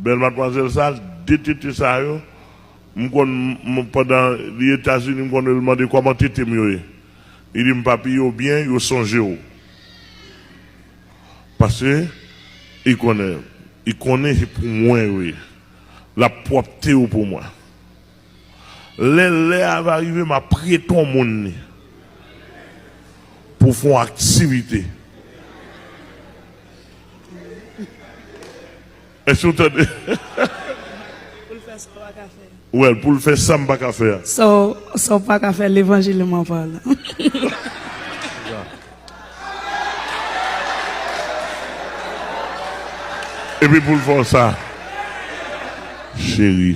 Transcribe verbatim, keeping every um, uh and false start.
Bèl madmwazèl sa, de tete sa yo, m konn, m, pandan li Etazini, m konn l mande kòman tete m yo ye. Li di m, "Papi, yo byen, yo sonje w." Paske li konnen, li konnen se pou mwen yo ye. L ap pwòpte yo pou mwen. Lè lè a va rive, m ap prete yon moun li pou fè yon aktivite. Èske w tande? Pou l fè sa w pa ka fè. Well, pou l fè sa m pa ka fè a. Sa w, sa w pa ka fè, levanjil m an pale. Epi pou l fè w sa, cheri,